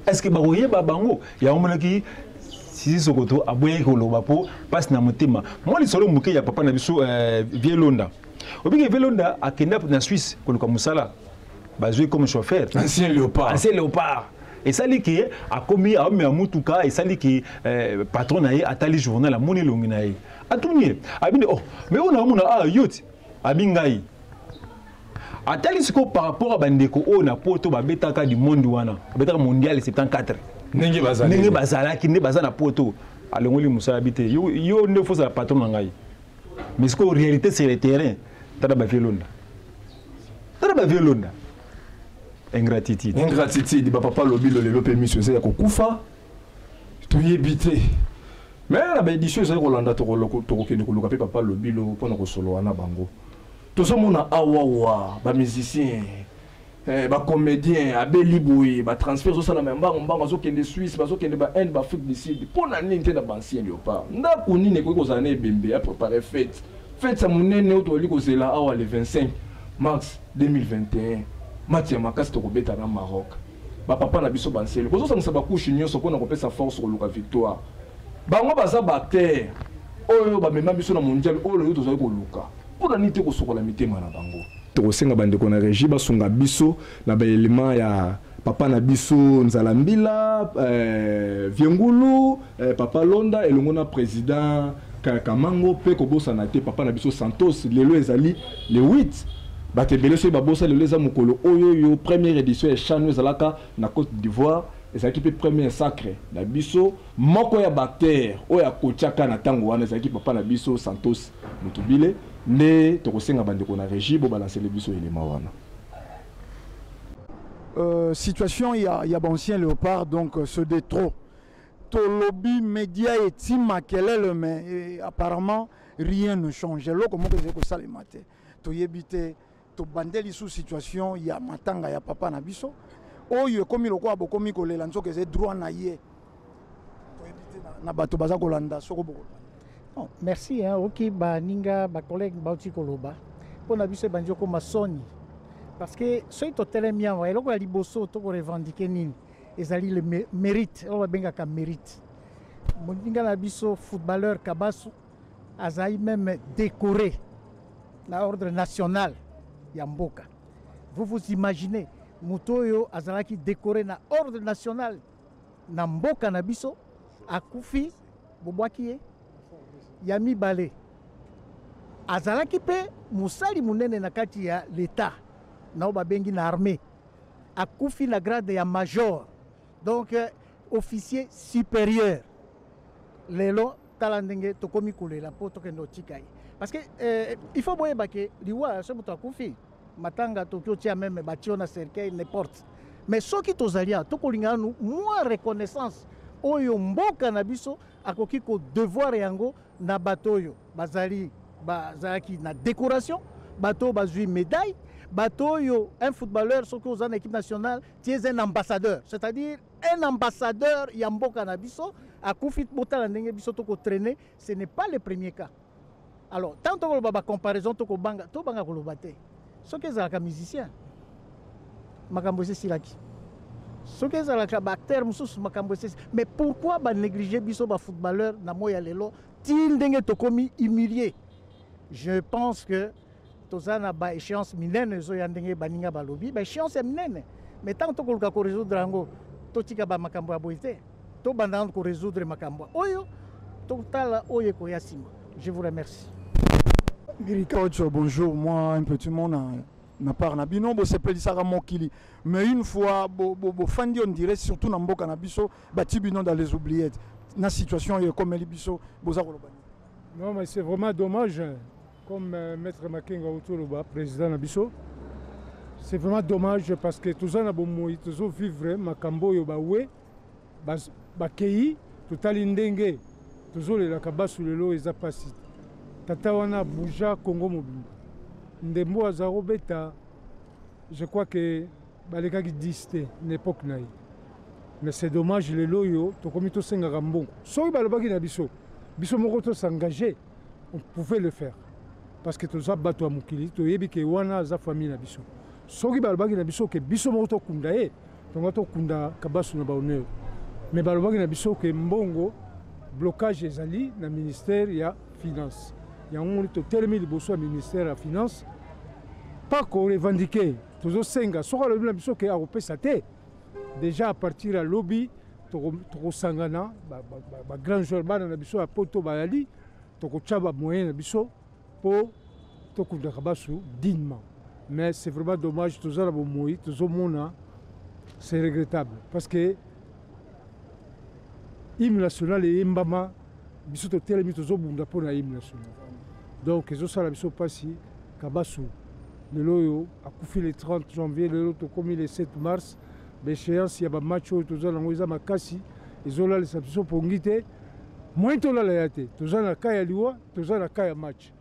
Est ce que bakoyeba bango? Yango monaki Sisi Sokoto aboyaki koloba mpo mpasi na motema. Mwa lisolo moke ya papa na biso Vie Londa. Obiki Vie Londa akenda na Suisse koluka mosala, bazwi comme chauffeur. Ancien Léopard. Ancien Léopard. Esali ke akomi aomema mutuka, esali ke eh, patron na ye atali journal, amoni elongi na ye, atuni ye, abini oh mais oyo naomona ah yo ti abi ngai. Atali sikoyo par rapport a bandeko oyo na poto babetaka du monde wana, babetaka mondial 74, ndenge bazali, ndenge bazalaki, nde baza na poto. Alongoli mosala bi te, yo, yo nde fozala patron na ngai. Mais sikoyo réalité sur le terrain, tala bavie londa, tala bavie londa, ingratitude. Ingratitude. Bapapa lobi lolelo mpe miso eza ya kokufa, toyebi te. Mais na baédition ezali kolanda, tokokende koluka mpe papa Lobilo mpona kosolola na bango. Tozomona awawa bamusicien, eh, bacomédien abeli boye, batransfert ezosalama ya mbango mbango, azokende Suisse, bazokende bainde, baafrique du Sud. Mpo na nini te na baancien léopard? Ndako nini ekoki kozala na ebembe ya prépare fête, fête ya monene oyo tozali kozela awa le 25 mars 2021, match ya makasi tokobeta na Maroc? Bapapa na biso bansele kozosangisa bakushe nyonso mpona kopesa force koluka victoire. Bango baza baacteur oyo bamema biso na mondial oyo lelo tozali koluka. Mpo na nini te kosokola mitema na bango? Tokosenga bandeko na régie basunga biso na baelema ya papa na biso Nzala Mbila, Viengulu, papa Londa elongo na président Kamango, mpe kobosana te papa na biso Santos. Lelo ezali le 8, bato ebele soki babosa, lelo eza mokolo oyo oyo première édition ya CHAN ezalaka na Côte d'Ivoire, ezalaki mpe premier sacre na biso. Moko ya baacteur oyo akotiaka na ntango wana ezalaki papa na biso Santos Mutubile. Nde tokosenga bandeko na régie bobalansele biso elema wana. Situation ya ba ancien léopard, donc c'est de trop. Tolobi, média eti makelele, mais apparemment rien ne change. Eloko moko ezali kosalema te. Toyebi te, tobandeli sous situation ya matanga ya papa na biso oyo ekomi lokola bokomi kolela, nzoka ezali droit na ye. Toyebi te na bato baza kolanda soko bokoloba. Bon, merci hein, oki baninga, bacollègue bauti koloba. Mpo na biso ebandi okoma soni, parce que soki totelemi awa, eloko ya liboso tokorevendiquer nini? Ezali le mérite oyo babengaka mérite. Moninga na biso footballeur Kabasu azali même décoré na ordre national ya mboka. Vous vous imaginez, moto oyo azalaki décoré na ordre national na mboka na biso akufi, bobwaki ye. Ya mibale, azalaki mpe mosali monene na kati ya l'État na oyo babengi na armée, akufi na grade ya major, donc officier supérieur. Lelo tala ndenge tokomi kolela mpo tokende otika ye, parce que il faut boyeba ke liwa, so moto akufi, matanga toki otia même batio na cercueil, n'importe. Mais soki tozali awa, tokolinga nanu mwa reconnaissance oyo mboka na biso akoki kodevoir yango na bato oyo bazali, bazalaki na décoration, bato oyo bazwi médaille, bato oyo. Un footballeur, soki oza na équipe nationale, tu es un ambassadeur, c'est-à-dire un ambassadeur ya mboka na biso akufi. Botala ndenge biso tokotraîner. Ce n'est pas le premier cas. Alors tant tokoloba bacomparaison, tokobanga, tobanga koloba te. Soki ezalaka musicien, makambo esi esilaki. Soki ezalaka baacteur mosusu, makambo esesi. Mais pourquoi banéglige biso bafootballeur na moi ya lelo ti ndenge tokomi humilié? Je pense que toza na baéchéance minene ezoya, ndenge baninga balobi, baéchéance ya minene. Mais ntango tokoluka korésoudre yango, totika bamakambo ya boye te, tobanda nanu korésoudre makambo oyo, totala oyo ekoya nsima. Je vous remercie. Coach, bonjour. Moi, un petit mot na part na bino. Bosepelisaka mokili, mais une fois bofandi, on dirait surtout na mboka na biso, bati bino dans les oubliettes. Na situation oyo ekomeli biso, boza koloba nini? Non, mais c'est vraiment dommage, hein. Comme maître Makenga Outoloba, président na biso, c'est vraiment dommage, parce que toza na bomoi, tozovivre makambo oyo bawe bakei. Totali ndenge tozolelaka basu lelo, eza mpasi. Tata wana buja Congo mobimba, ndembo aza kobeta, je crois que balekaki 10 te na époque na ye. Mais c'est dommage, lelo oyo tokomi tosengaka mbongo. Soki balobaki na biso, biso moko tosengage, on pouvait le faire, parce que toza bato ya mokili, toyebi ke wana aza famille na biso. Soki balobaki na biso ke biso moko tokunda ye, tonga tokunda Kabasu na bahonneur. Mais balobaki na biso ke mbongo, blocage ezali na ministère ya finance. Yango moni totelemi liboso ya ministère ya finance, pas korevendiquer, tozosenga. Soki alobi na biso ke akopesa te, Déjà à partir ya lobi tokosangana ba grand joueur bana na biso ya poto bayali, tokotya ba moyen na biso mpo tokunda Kabasu dignement. Mais c'est vraiment dommage, toza na bomoi tozomona, c'est regrettable parce que hymne national eyembama, biso totelemi tozobunda mpo na hymne national. Donc ezosala biso mpasi. Kabasu lelo oyo akufi le 30 janvier, lelo tokomi le 7 mars. Baéchéance ya bamatch oyo toza nango eza makasi, ezolalisa biso pongi te, moyen tolala ya te. Toza na ka ya liwa, toza na ka ya match.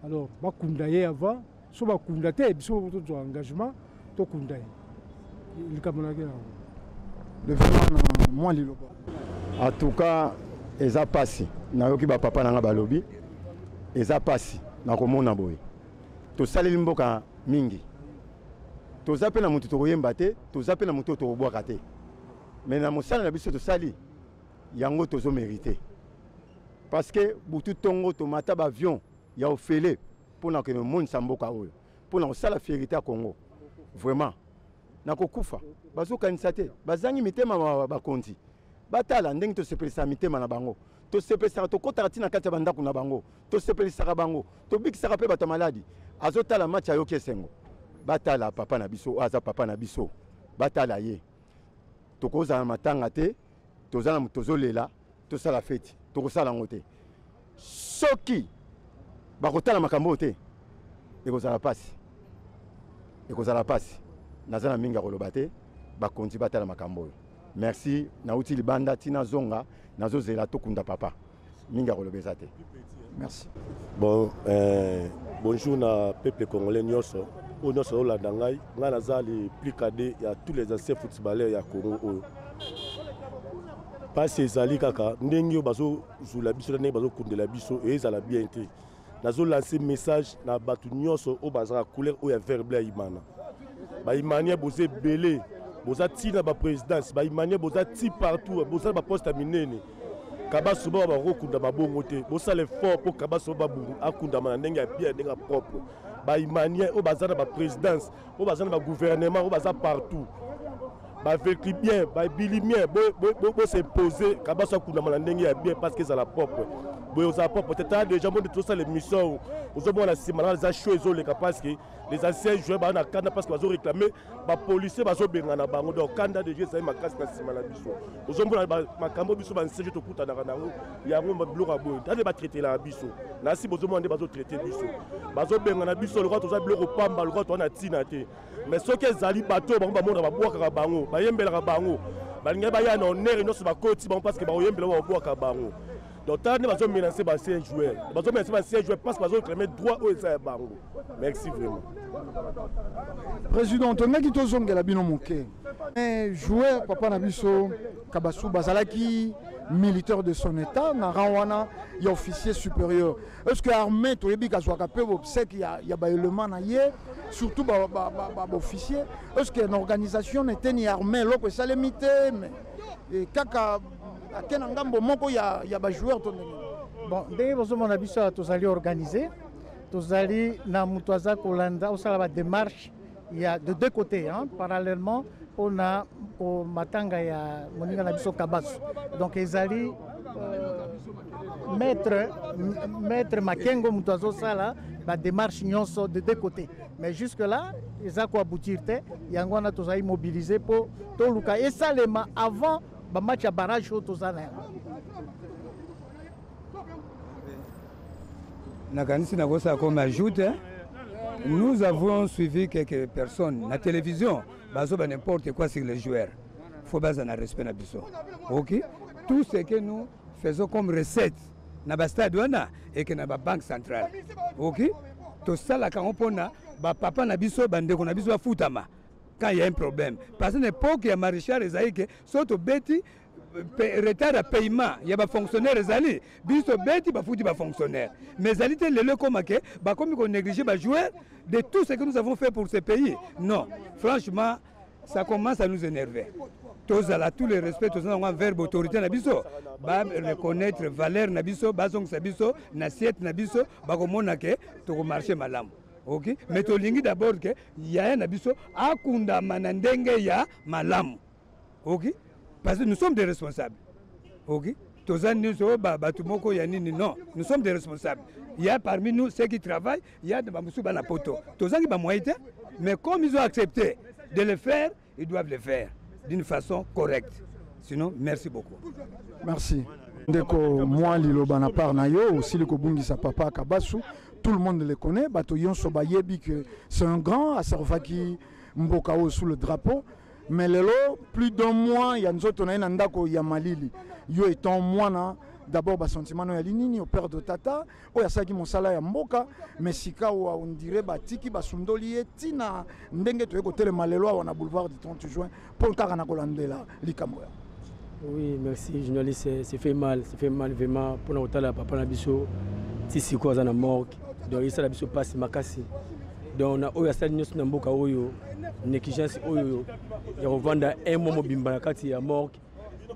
Alors bakunda ye avant, so bakunda te, biso tozwa engagement tokunda ye. Likambo nake nango. Le vraiment mwa liloba. En tout cas eza pasi, nayoki bapapa na nga balobi eza pasi na komona boye. Tosaleli mboka mingi, toza mpe na motu tokoyemba te, toza mpe na motu oyo tokobwaka te, me na mosala na biso tosali yango tozomérite, parce que butu ntongo tomata baavion ya ofele mpona kokende komonisa mboka oyo, mpona kosala fierité ya Congo. Vraiment nakokufa, bazokanisa te, bazangi mitema. Bakonzi batala ndenge tosepelisaka mitema na bango, tosepelisaka, tokɔtaka ntina kati ya bandako na bango, tosepelisaka bango, tobikisaka mpe bato ya maladi. Azotala match, ayoki esengo. Batala papa na biso oyo aza papa na biso, batala ye. Tokozala matanga te, toza na tozolela, tosala feti, tokosala yango te. Soki bakotala makambo oyo te, ekozala pasi, ekozala pasi. Naza na mingi ya koloba te. Bakonzi batala makambo oyo. Merci. Nauti libanda, ntina zonga, nazozela tokunda papa. Mingi ya koloba eza te. Merci. Bon, bonjour na peuple congolais nyonso oyo nyonso azolanda ngai. Ngai naza le plus cadet ya tous les anciens footballeurs ya Congo. Oyo mpasi ezali kaka ndenge oyo bazozula biso na ndenge bazokundela biso, ezala bien te. Nazolance message na bato nyonso oyo bazalaka couleur oyo ya vert bleu ya Imana. Baimaniens boza ebele, boza ntina baprésidence, baimaniens boza ti partout, boza na baposte ya minene. Kabasu bao bakokunda mabongo te, bosala effort mpo Kabasu akundama na ndenge ya bien, ndenge ya propre. Baimaniens oyo baza na baprésidence, oyo baza na bagouvernement, oyo baza partout, bavéclubien, babilimien, bos'impose Kabasu akundama na ndenge ya bien, parce que ezala propre. Boye ozala propre te. Tala déjà monde tosala émission oyo, ozomona nsima na eza show ezoleka, parce que les anciens joueurs baza na kanda, parce que bazoréclame bapolicier bazobengana bango. Donc kanda déjà ezali makasi na nsima na biso. Ozomona makambo biso baancien joueur tokutanaka nango, yango biloko ya boye. Tande batraitelaka biso nasi, bozomona nde bazotraite biso, bazobengana biso lokola toza biloko pamba, lokola toza na ntina te. Mais soki ezali bato oyo bango bamona, babwakaka bango, bayembelaka bango, balingai baya na honneur nyonso, bakoti bango parce que bakoyembela, babwaka bango. Donc tala nde bazomenace baancien joueur, bazomenace baancien joueur parce que bazoréclame droit oyo eza ya bango. Merci vraiment. Président, tongaki tozongela bino moke. Joueur papa na biso Kabasu bazalaki militaire de son état na rang wana ya officier supérieur. Est ce que armée toyebi kazwaka mpe obsèque ya baélément na ye, surtout baofficier? Est ce que na organisation na eteni ya armée eloko esalemi te, mais kaka ake na ngambo moko ya bajoueur to ndenge? Bon, ndenge bozomona biso awa, tozali organisé, tozali na moto aza kolanda osala badémarche ya de deux côtés, hein, parallèlement mpona matanga ya moninga na biso Kabasu. Donc ezali maître Makengo moto azosala badémarche nyonso de deux côtés, mais jusque là eza koaboutir te. Yango wana tozali mobilisé mpo toluka esalema avant bamatch ya barrage oyo toza na yango. Nakanisi nakosala comme ajoute. Nous avons suivi quelques personnes na télévision, bazoba n'importe quoi sur les joueurs. Faut baza na respect na biso. Ok, tout ce que nous faisons comme recette na bastade wana eke na babanque centrale, ok, tosalaka yango mpona bapapa na biso, bandeko na biso bafutama quand il y a un problème, parce que na époque ya maréchal ezali ke so tobeti retard ya paiement ya bafonctionnaire, ezali biso beti bafuti bafonctionnaire. Mais ezali te lelo ekóma ke bakomi konéglige bajoueur de tout ce que nous avons fait pour ce pays. Non, franchement, ça commence à nous énerver. Tozala tout le respect toza nango envers baautorité na biso, bareconnaître valeur na biso, bazongisa biso na assiette na biso, bakomona ke tokomarche malamu. Ok, mais tolingi d'abord ke yaya na biso akundama na ndenge ya malamu. Ok, parce que nous sommes des responsables. Ok, toza nyonso oyo bato moko ya nini, non, nous sommes des responsables. Il y a parmi nous ceux qui travaillent, il y a bamosusu bana poto, tozangi bamoyen te, mais comme ils ont accepté de le faire, ils doivent le faire d'une façon correcte. Sinon, merci beaucoup. Merci ndeko. Mwa liloba na part na yo, osili kobungisa papa Kabasu, tout le monde le connaît, bato nyonso bayebi que c'est un grand, aservaki mboka oyo sous le drapeau, mais lelo plus d'un mois ya nzoto na ye na ndako ya malili. Yo étant mwana d'abord, basentiment no yali nini operdre tata oyo asalaki mosala ya mboka, mais sika oyo on dirait batiki, basundoli ye ntina ndenge toye kotelema lelo awa na boulevard du 30 juin mpo kaka na kolandela likambo ya Oui, merci journaliste, c'est fait mal, c'est fait mal vraiment pour kotala papa na biso ti sikoyo aza na morgue. Donc esala biso mpasi makasi. Donc na oyo asali nyonso na mboka oyo, négligence oyo ya kovanda un mois mobimba na kati ya morgue,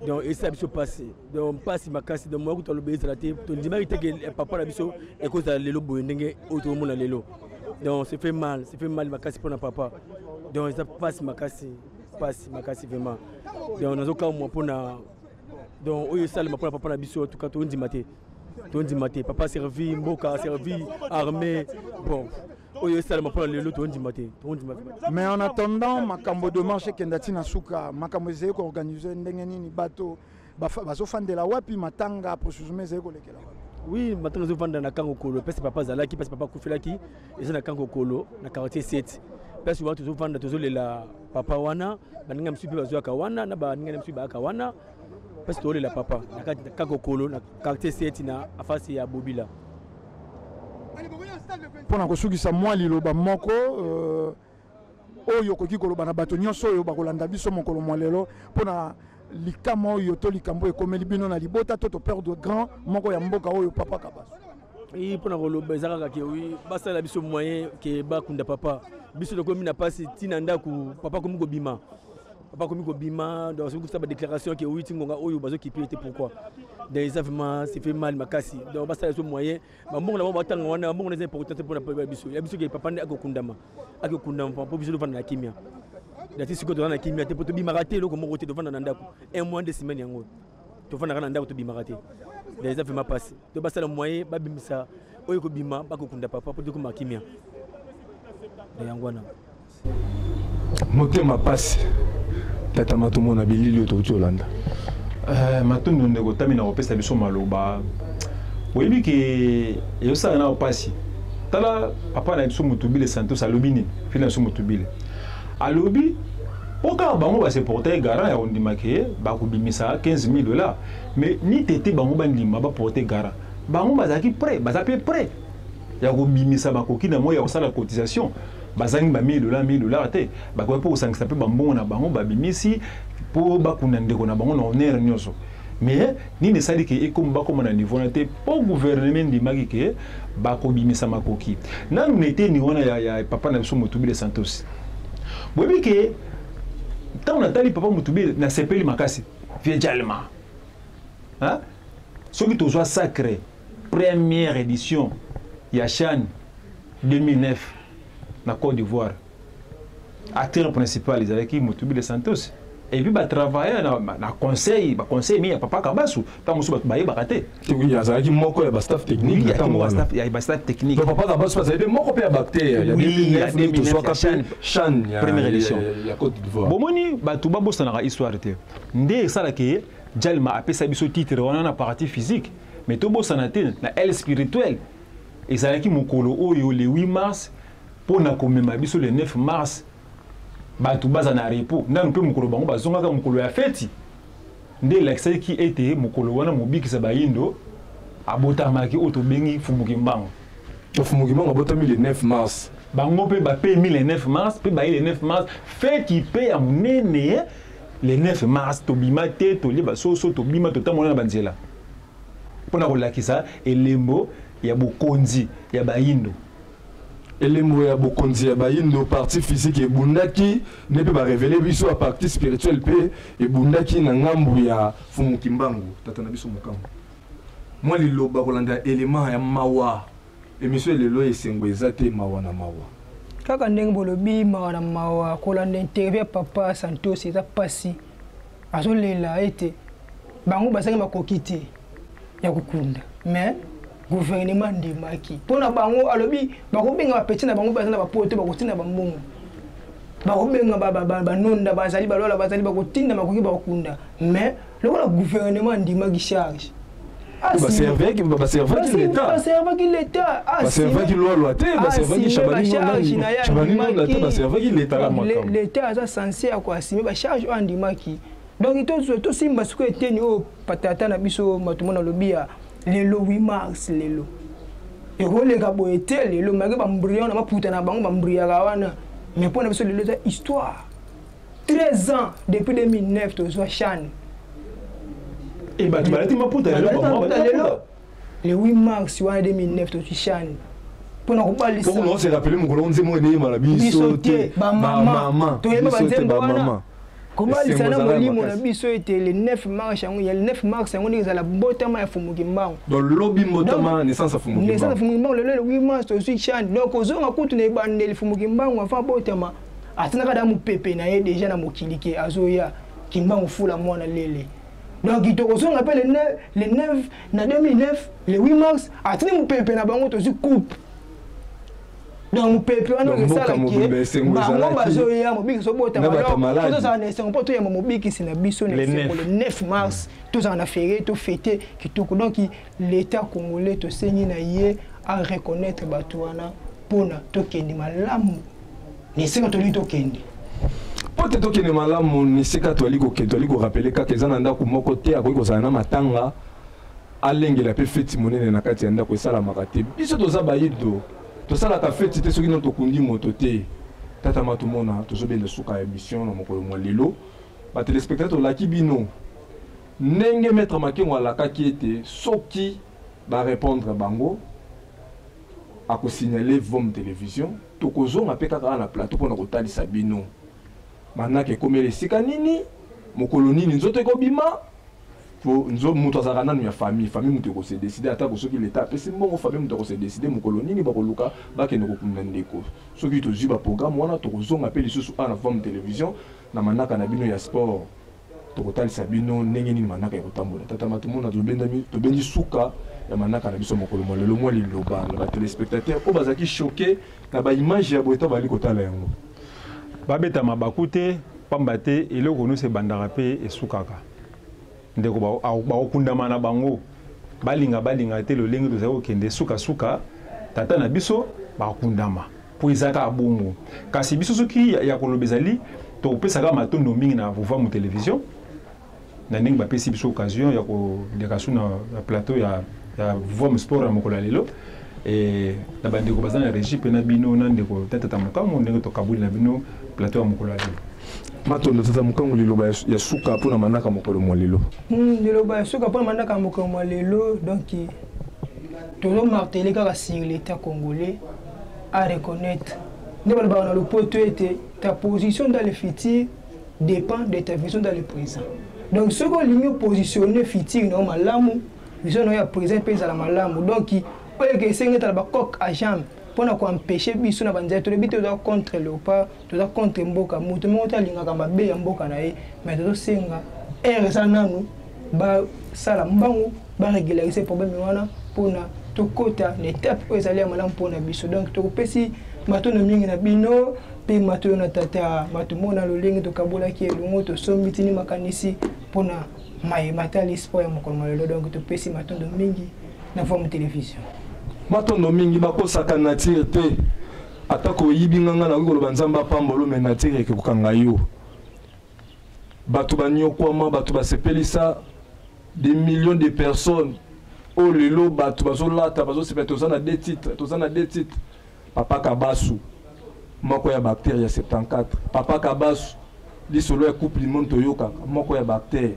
donc esala biso mpasi, donc mpasi makasi. Donc moya kuta aloba ezala te, tondimaki te ke papa na biso ekozala lelo boye ndenge oyo tokomona lelo. Donc c'est fait mal, c'est fait mal makasi mpona papa. Donc eza mpasi makasi, mpasi makasi vraiment. Donc nazokamwa mpona donc oyo esalema mpona papa na biso. En tout cas tondima te, tondima te. Papa servi mboka, servi armée, bon, oyo esalema mpona lelo, tondima te, tondima. Mais en attendant makambo de marche ekenda ntina suka, makambo ezali koorganiser ndenge nini? Bato bazofandela wapi? Matanga précisément ezali kolekela wapi? Oui, matanga ezovanda na Kango Kolo, place papa azalaki, place papa akufelaki. Eza na Kango Kolo, na quartier 7, place wana tozovanda, tozolela papa wana. Baninga mosusu mpe bazwaka wana na baninga mosusu bayaka wana, place tozolela papa na kati na Kango Kolo, na quartier 7, na afasi ya Bobila. Mpona kosukisa, mwa liloba moko oyo okoki koloba na bato nyonso oyo bakolanda biso mokolo mwa lelo mpona likama oyo to likambo ekomeli bino na libota to toperdre grand moko ya mboka oyo, papa Kabaso. Oui, mpona koloba eza kaka ke oui, basala biso moyen ke bakunda papa. Biso tokomi na mpasi ntina ndako, papa komi kobima, papa komi kobima, donc soki kosala badéclaration ke oui, ti ngonga oyo bazokipe te, pourquoi? Donc eza vraiment, c'est fait mal makasi. Donc basala biso moyen, bambongo na bango batanga wana, bambongo na eza important te mpona biso ya biso ke papa nde akokundama, akokundama mpo biso tovanda na kimia. Dati sikoyo toza na kimia te mpo tobimaka te, eloko moko te, tovanda na ndako un mois, 2 semaines yango tovandaka na ndako, tobimaka te. Donc eza vraiment mpasi. To basala moyen babimisa oyo kobima, bakokunda papa mpo tokoma kimia na yango wana. Motema pasi, tata Matomona, bilili oyo touti olanda. Matondo ndeko Tami na kopesa biso maloba. Oyebi ke ezosala na mpasi. Tala papa na biso Motubile Santos alobi nini? Fili na biso Motubile alobi mpo kaka bango base porte garant ya kondima ke bakobimisa 15 000 dollars, mais ni tete bango bandima baporte garant, bango bazalaki prêt, baza mpe prêt ya kobimisa bakoki na moi ya kosala cotisation. Bazangi ba 1000 dollars, 1000 dollars te, bakoki mpo kosangisa mpe bambongo na bango, babimisi mpo bakunda ndeko na bango na honneur nyonso. Mais nini esali ke ekoma bakóma na niveau na te mpo gouvernement endimaki ke bakobimisa makoki nanu na eteni wana ya papa na biso Motubile Santos? Boyebi ke ntango natali papa Motubile, nasepeli makasi. Vie Jalma, soki tozwa sacre première édition ya CHAN 2009 na Côte d'Ivoire, acteur principal ezalaki Motubile Santos et puis batravaille na conseil, baconseil mingi ya papa Kabasu. Ntango mosusu bato bayebaka te. Azalaki moko ya bastaff technique. Ya bastaff technique. Papa Kabasu azali mpe moko mpe ya baacteur ya 2009, tozwaka mpe CHAN. Première édition. Ya Côte d'Ivoire. Bomoni, bato babosanaka histoire te. Nde esalaka ye Jalma apesa biso titre wana na partie physique, mais tobosana te na aile spirituelle ezalaki mokolo oyo le 8 mars mpo na komema biso le 9 mars, bato baza na repos nanu mpe mokolo bango bazongaka mokolo ya feti. Nde elakisaki ete mokolo wana mobikisa bayindo abotamaki, oyo tobengi Fumuki Mbango. Fumuki Mbango abotami le 9 mars. Bango mpe bapemi le 9 mars mpe baye le 9 mars, feti mpe ya monene le 9 mars. Tobima te, tolie basoso, tobima, totambola na banzela mpona kolakisa elembo ya bokonzi ya bayindo. Elembo ya bokonzi ya bayindo, partie physique ebundaki nde mpe barévéler biso ya partie spirituelle mpe ebundaki na ngambu ya Fumuki Mbangu. Tata na biso Mokambo, mwa liloba kolanda élément ya mawa. Émission lelo esengo eza te, mawa na mawa. Kaka ndenge bolobi, mawa na mawa. Kolanda interview ya papa Santos eza mpasi. Azolela ete bango bazangi makoki te ya kokunda, mais gouvernement andimaki mpo na bango. Alobi bakobenga bapeti na bango baza na bapoto, bakotinda bambongo, bakobenga banonda bazali balwala bazali, bakotinda makoki, bakokunda. Mais lokola gouvernement andimaki charge, baservaki l'État, baservaki l'État, baservaki lwalwa te, baservaki Shabani Nonda te, baservaki l'État. L'État aza censé ya koassumer bacharge oyo andimaki. Donc tosimba sikoyo eteni oyo patata na biso Matomona alobi ya lelo 8 mars. Lelo ekoleka boye te. Lelo malgré baembryon na maputa na bango bambriyaka wana, mais mpo na biso lelo eza histoire. 13 ans depuis 2009 tozwa CHAN. E bato balati maputa lelo. Lelo le 8 mars wana 2009 tozwi CHAN mpona kobalisa. Se rappeler mokolo nzembo eneyema na biso te. Bamama toyeba banzembo wana, kobalisa na molimo na biso ete le 9 mars yango ya le 9 mars yango ndenge ezala mbotama ya Fumu Kimbangu. Donc lobi mbotama, naissance ya Fumu. Naissance ya Fumu Kimbangu lelo le 8 mars tozwi CHAN. Donc ozonga kutu na ebandeli, Fumu Kimbangu avant botama atindaka da mopepe na ye déjà na mokili ke azoya, Kimbangu fula mwana lele. Donc tokozonga mpe le 9 na 2009 le 8 mars atindi mopepe na bango, tozwi coupe. Donc mopepe wana esalaki bango bazoya, mobikisi obotama. Tozala na esengo mpo toyamba mobikisi na biso na esengo le 9 mars. Tozala na férié, tofêter kitoko. Donc l'État congolais, tosengi na ye areconnaître bato wana mpona tokende malamu na esika tolingi tokende. Mpo te tokende malamu na esika toali kokende, toali korappeler kaka eza na ndako moko te akoki kozala na matanga, alengela mpe feti monene na kati ya ndako. Esalamaka te. Biso toza bayindo, tosalaka feti te soki nano tokundi moto te. Tata Matumona, tozobenda suka ya émission na mokolo mwa lelo. Batéléspectateur, tolaki bino ndenge maître Makengo alakaki ete soki barépondre bango, akosignale Vom Télévision. Tokozonga mpe kaka na plateau mpona kotalisa bino manaka ekomela esika nini, mokolo nini nzoto ekobima. Po moto azalaka nanu ya famille, famille moto ekose décider. Atako soki leta apesi mbongo, famille moto akose décider mokolo nini bakoluka bakende kokunda ndeko. Soki tozwi baprogramme wana, tokozonga mpe lisusu awa na Vom Télévision na manaka na bino ya sport. Tokotalisa bino ndenge nini manaka ekotambola. Tata Matumona, tobendi suka ya manaka na biso mokolo mwa lelo. Mwa liloba na batéléspectateur oyo bazalaki choqué na baimage ya boye to bali kotala yango. Babeta mabaku te, pamba te eloko nyonso ebandaka mpe esukaka. Ndeko bakokundama na bango, balinga balinga te, lolenge tozali kokende, sukasuka tata na biso bakundama, mpo eza kaka bongo. Kasi biso soki ya koloba ezali, tokopesaka matondo mingi na Vuvamu Télévision na ndenge bapesi biso occasion ya koleka su na plateau ya Vuvamu Sport ya mokolo ya lelo, e na bandeko baza na régie mpe na bino na ndeko tata Mokango, ndenge tokabuli na bino plateau ya mokolo ya lelo. Matondo, tata Mokango. Liloba ya suka mpona manaka mokolo mwa lelo. Liloba ya suka mpona manaka ya mokolo mwa lelo, donc tozomarteler kaka sur l'État congolais à reconnaître nde balobaka na lopoto ete ta position dans le futur dépend de ta vision dans le présent. Donc soki olingi opositionne futur na yo malamu, vision na yo ya présent mpe ezala malamu. Donc oyo eke esengi etala bacoq à jambe mpona koempêcher biso na banzela. Tolobi te toza contre Léopard, toza contre mboka. Moto moko te alingaka mabe ya mboka na ye, mais tozosenga aire eza nanu basala mbangu, barégulariser problème wana mpona tokɔta na étape oyo ezali ya malamu mpona biso. Donc tokopesi matono mingi na bino mpe matono na tata Matomona, lolenge tokabolaki elongo, tosombi tini makanisi mpona maye matali sport ya mokolo malelo. Donc topesi matondo mingi na Vom Télévision. Matondo mingi. Bakosaka nature te. Atako oyibi nganga, nakoki koloba Nzambe apambolo, mais nature ekokanga yo. Bato banyokwama, bato basepelisa des millions de personnes oyo lelo bato bazolata, bazosepela. Toza na deux titres, toza na deux titres. Papa Kabasu, moko ya baacteur ya 74. Papa Kabasu, lisolo ya Coupe du monde toyokaka, moko ya baacteur.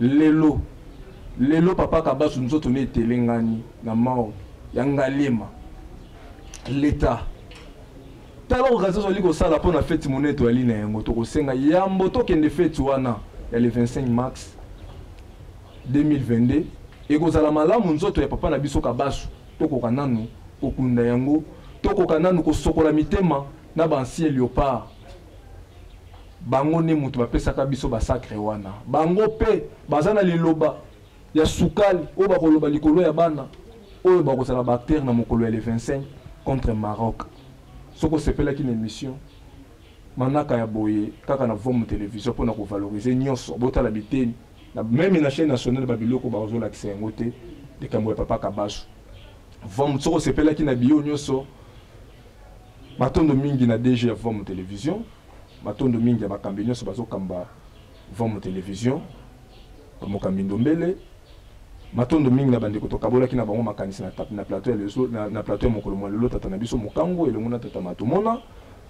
Lelo lelo papa Kabasu nzoto ne etelengani na morgue ya Ngaliema. L'état, tala occasion ozali kosala mpo na feti monene toyali na yango. Tokosenga yambo tokende feti wana ya le 25 mars 2022, ekozala malamu nzoto ya papa na biso Kabasu tokoka nanu kokunda yango, tokoka nanu kosokola mitema na baancien Léopard. Bango nde moto bapesaka biso basacre wana. Bango mpe baza na liloba ya sukali oyo bakoloba likolo ya bana oyo bakozala baacteur na mokolo ya le 25 contre Maroc. Soki osepelaki na émission manaka ya boye kaka na Vomu Television mpo na kovalorize nyonso, botala biteni na meme na chaîne nationale ba biloko bazolakisa yango te, likambo ya papa Kabasu. Vomu, soki osepelaki na biyo nyonso, matondo mingi na DG ya Vomu Television, matondo mingi ya bakambi nyonso bazokamba Vomu Television, mokambi Ndombele, matondo mingi na bandeko tokabolaki na bango makanisi na, na plateau ya leso, na, na plateau ya mokolo mwa lelo, tata na biso Mokango elongo na tata Matomona,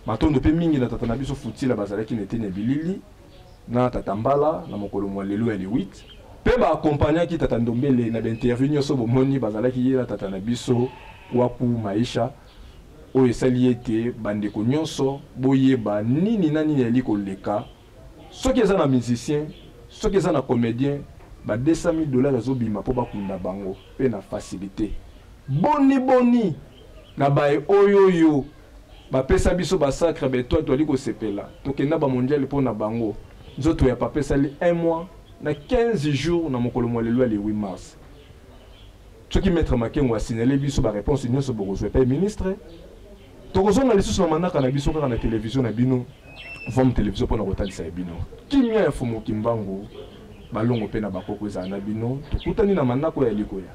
matondo mpe mingi na tata na biso Futila bazalaki na eteni ya bilili na tata Mbala na mokolo mwa lelo ya le 8 mpe baakompagnaki tata Ndombele na bainterview nyonso bomoni bazalaki ye na tata na biso Waku Maisha, oyo esali ete bandeko nyonso boyeba nini na nini eyali koleka. Soki eza na musicien, soki eza na comedien, ba 200 000 dollars ezobima mpo bakunda bango mpe na facilité. Boni boni na baye oyoyo bapesa biso ba sacre ba étoile, toali kosepela, tokenda ba mondial mpo na bango. Nzoto ya papa esali 1 mois na 15 jours na mokolo mwa lelo ya le 8 mars. Soki maître Makengo a signalé biso ba réponse nyonso bokozwa epai ministre, tokozonga lisusu na manaka na biso kaka na television na bino Vom Television mpo na kotalisa ya bino kimia ya Fumu Kimbangu, balongo mpe na bakoko ezala na bino. Tokutani na manako ya likoya.